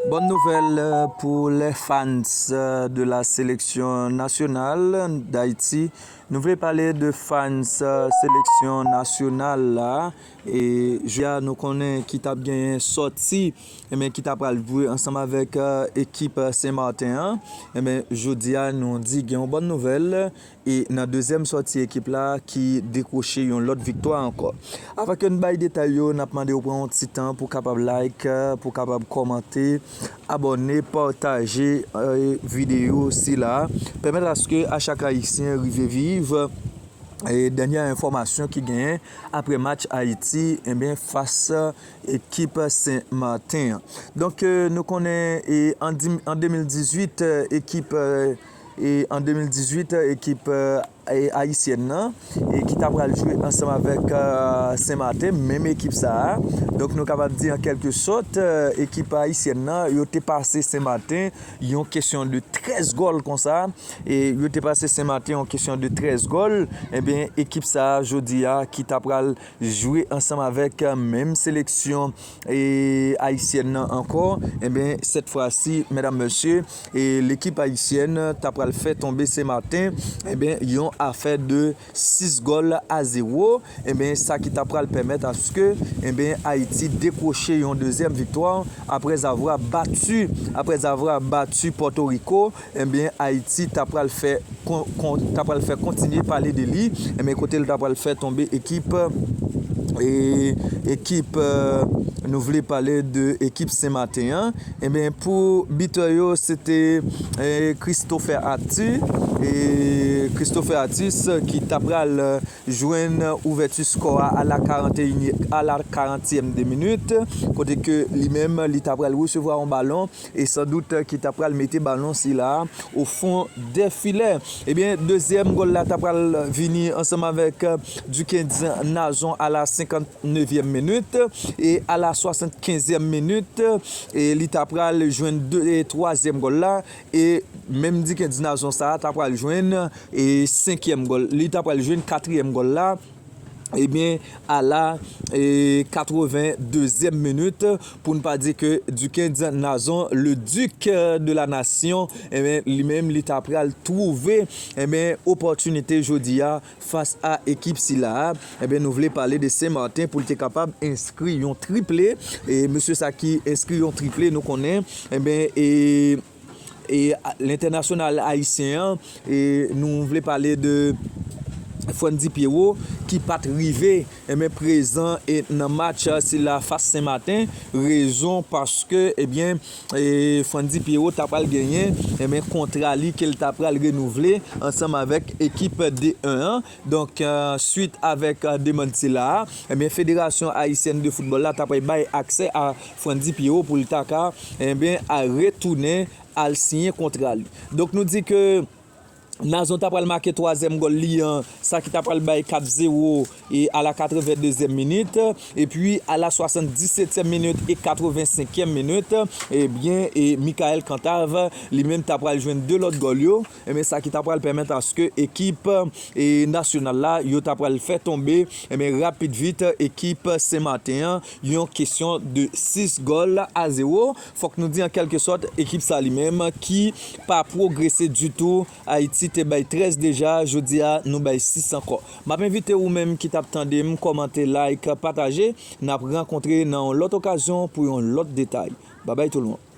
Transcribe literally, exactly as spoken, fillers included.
Bonne nouvelle, euh, pour les fans, euh, de la sélection nationale d'Haïti. Nou vle pale de fans, euh, seleksyon nasyonal la. E jodi a nou konnen ki t ap genyen sòti, ebyen, ki ta pral jwe ansanm avèk, euh, ekip, euh, Sen Maten an. Ebyen, jodi a nou di gen yon bòn nouvèl. E nan dezyèm sòti ekip la ki dekwoche yon lòt viktwa ankò. Avan ke n bay detay yo, n ap mande w pran yon ti tan pou kapab like, pou kapab kòmante, abòne, pataje, eh, videyo sila. Pèmèt aske a chak Ayisyen rive viv, eh, dènyè enfòmasyon ki genyen apre match Ayiti, ebyen, fas ekip Sen Maten an. Donk, eh, nou konnen, eh, an di, an de mil dizuit, eh, ekip, eh, e an de mil dizuit, ekip, eh, e ayisyèn nan, e ki ta pral jwe ansanm avèk, eh, Sen Maten, menm ekip sa a. Donk, nou kapab di, an kèlke sòt, eh, ekip ayisyèn nan, yo te pase Sen Maten yon kesyon de trèz gòl konsa. E yo te pase Sen Maten yon kesyon de trèz gòl. Ebyen, ekip sa a, jodi a, ki ta pral jwe ansanm avèk, eh, menm seleksyon, eh, ayisyèn nan ankò, ebyen, sèt fwa si, medam, mesye, eh, lekip ayisyèn ta pral fè tonbe Sen Maten, ebyen, yon afè de sis gòl a zewo, ebyen, sa ki ta pral pèmèt aske, ebyen, Ayiti dekwoche yon dezyèm viktwa aprèzavwa bati, aprèzavwa bati Pòtoriko, ebyen, Ayiti ta pral fè kon-, kon-, ta pral fè kontinye pale de li, ebyen, kote l ta pral fè tonbe ekip, e, ekip, eh, nou vle pale de ekip Sen Maten an. Ebyen, pou bitè yo, se te, eh, Christopher Athie, e Christopher Athie ki ta pral, eh, jwenn ouvèti skò a, a la karant e yèm, a la karantyèm de minit, kote ke li menm, li ta pral resevwa yon balon, e sandout ki ta pral mete balon sila o fon dè filè. Ebyen, dezyèm gòl la ta pral vini ansanm avèk, eh, Duckens Nazon a la senkant nevyèm minit, e a la swasannkenzyèm minit, e li ta pral jwenn de, e twazyèm gòl la, e menm Duckens Nazon sa a ta pral jwenn, e senkyèm gòl, li ta pral jwenn katriyèm gòl la, ebyen, a la, e katrevendezyèm minit, pou n pa di ke Duckens Nazon, le duc, eh, de la nation, ebyen, li menm, li ta pral twouve, ebyen, opòtinite jodi a fas a ekip sila a. Ebyen, nou vle pale de Sen Maten pou l te kapab enskri yon triple. E mesye sa ki enskri yon triple, nou konnen, ebyen, e e a, lentènasyonal ayisyen an, e nou vle pale de Frandy Pierrot, ki pa t rive, ebyen, prezan, e nan match, e, sila fas Sen Maten, rezon paske, ebyen, e Frandy Pierrot ta pral genyen, ebyen, kontra li ke l ta pral renouvle ansanm avèk ekip D en an. Donk, e, swit avèk, e, demann sila a, ebyen, Federasyon Ayisyèn de Foutbòl la ta pral bay aksè a Frandy Pierrot pou l ta ka, ebyen, a retounen al siyen kontra li. Donk, nou di ke Nazon ta pral make twazyèm gòl li an, sa ki ta pral bay kat zewo e a la katrevendezyèm minit, epi a la swasanndisetyèm minit e katrevensenkyèm minit, ebyen, e Michael Cantave, li menm ta pral jwenn de lòt gòl yo, ebyen, sa ki ta pral pèmèt aske ekip, e nasyonal la, yo ta pral fè tonbe, ebyen, rapid vit, ekip Sen Maten an, yon kesyon de sis gòl a zewo. Fòk nou di, an kèlke sòt, ekip sa li menm ki pa pwogrese ditou. Ayiti te bay trèz deja, jodi a, nou bay sis ankò. M ap envite ou menm ki t ap tande m, kòmante, like, pataje. N ap rankontre nan yon lòt okazyon pou yon lòt detay. Babay tout le monde.